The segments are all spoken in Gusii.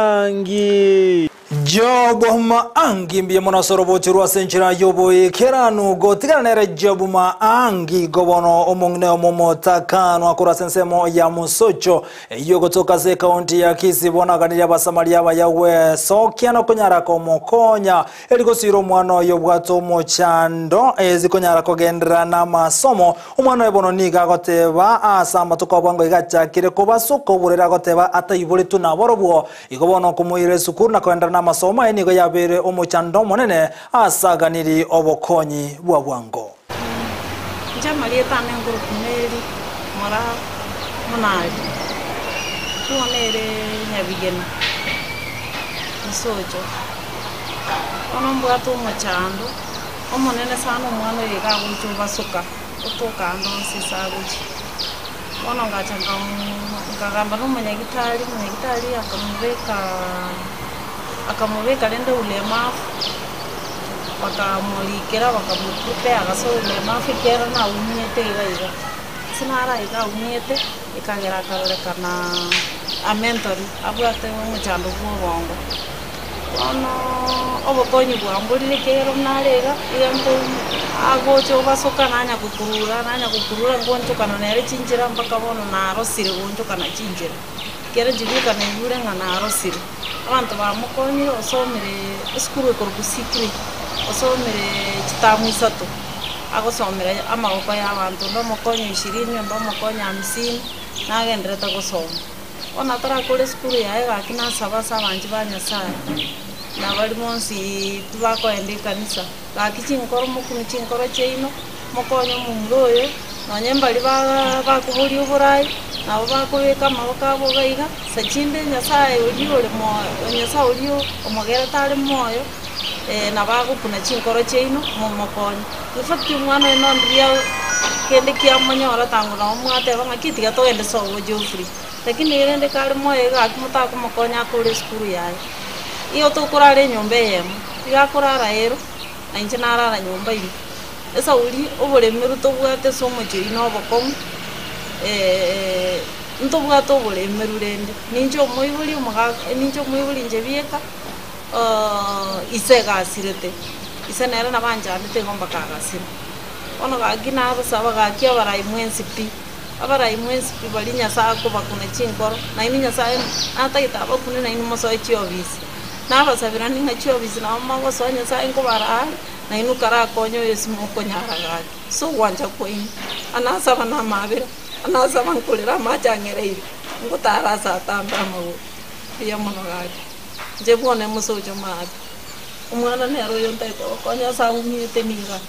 Maangi. Job Maangi mbuya mono ase orobocho rwa ase enchera y'oboikeranu gotigana nere Job Maangi igo bono omong'ina omo omotakanwa korwa ase ensemo ya Mosocho eyio gotoka ase ekaunti ya Kisii bono aganirie Abasamaria abaya gwesokia na konyara komokonya eri gosira omwana oyo obwate omochando ezi konyara kogenderera namasomo Omwana oye bono nigo agoteba aase amatuko a bwango iga achakire kobasoka oborere agoteba ataiboretwe naborobwo. Igo bono okomoira esukuru na koenderera namasomo aye nigo yabeire omochando omonene aase aganiri obokonyi bwa bwango. Inche amarieta ane nkorokwa Mary Moraa Monari, nigo nere Nyabigena, Mosocho. Bono mbwate omochando. Omonene sana omwana oyo iga agocha obasoka, otoka ande onsi ase agochia. Bono ngacha nkagamba na omonyagitari, omonyagitari akamobeka akamobeka rende ulemavu, bakamorikera bakamoprepare agasoa ulemavu ekiagera naumiete iga iga. Ase naro iga aumiete, ekagera akarorekana a mentally abwate omochando bwa obongo. Bono obokonyi bwamborire ekiagera buna are iga, iga nko agocha obasoka nanya gokurura nanya gokurura ngonchokana nere chinchera mpaka bono narosire gonchokana chinchera, ekero nchibeka naigure ng'a narosire. Abanto bamokonyire osomire esukuru ekorokwa Sikri, osomire chitamu isato, agosomera amagoko ya abanto, onde omokonye ishirini, onde omokonye hamsini, nagenderete gosoma. Bono atarakora esukuru yaye gaki nasabe ase abanchi ba Nyasae, na baria bonsi pi bakoenda ekanisa, gaki chinkoro mokunwe chinkoro chiaino, mokonye omomura oyo, nonye mbaria ba bakoboria oborai, nabo bakobeka amaboko abo iga iga, nsa chinde Nyasae oria ore moyo, Nyasae oria omogerete are moyo, nabo agokuna chinkoro chiaino, momokonye. In fact omwana oyo nondiria kende kiamonyora tango nabo mwateba ng'aki tiga togende sobo Geoffrey. Lakini rende kare moyo iga gaki motakomokonya akore esukuru yaye. Igo tokorara enyomba eyemo, iga akorara ero, na inche narara nyomba ime. Esauri oboremeru tobwate ase omochie oyio na obokong'u, ntobwate oboremeru rende, ninche omoibori omogaka ninche omoibori inche bieka, ise egasirete, ise nere nabo anchandete igo mpaka agasira. Bono gaki nabasaba gaki abarai mwensi pi. Abarai mwensi pi baria Nyasae akobakuna chinkoro, nainwe Nyasae natagete abakune nainwe mosoe chiofisi. Nabasabera ng'a chiofisi nabo mogosoa Nyasae nkobaraa are, nainwe karakonye oyo ase mokonyara gaki, ase ogwancha kwaino. Anasaba namabera, anasaba nkorera amache ang'ereire, ngotara ase atambe amagoro. Mbuya mono gaki. Inche bwone mosoche maate, omwana nere oyo ntagete gokonya ase aumiete niga.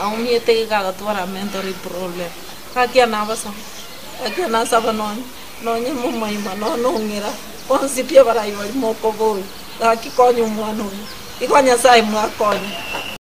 Aumiete iga agatwara mental problem, gaki anabasaba, gaki anasaba nonye nonye momoima nonye ong'ira, bonsi pi abarai baria mokoboria, gaki konya omwana oyo, igo Nyasaye mwakonya.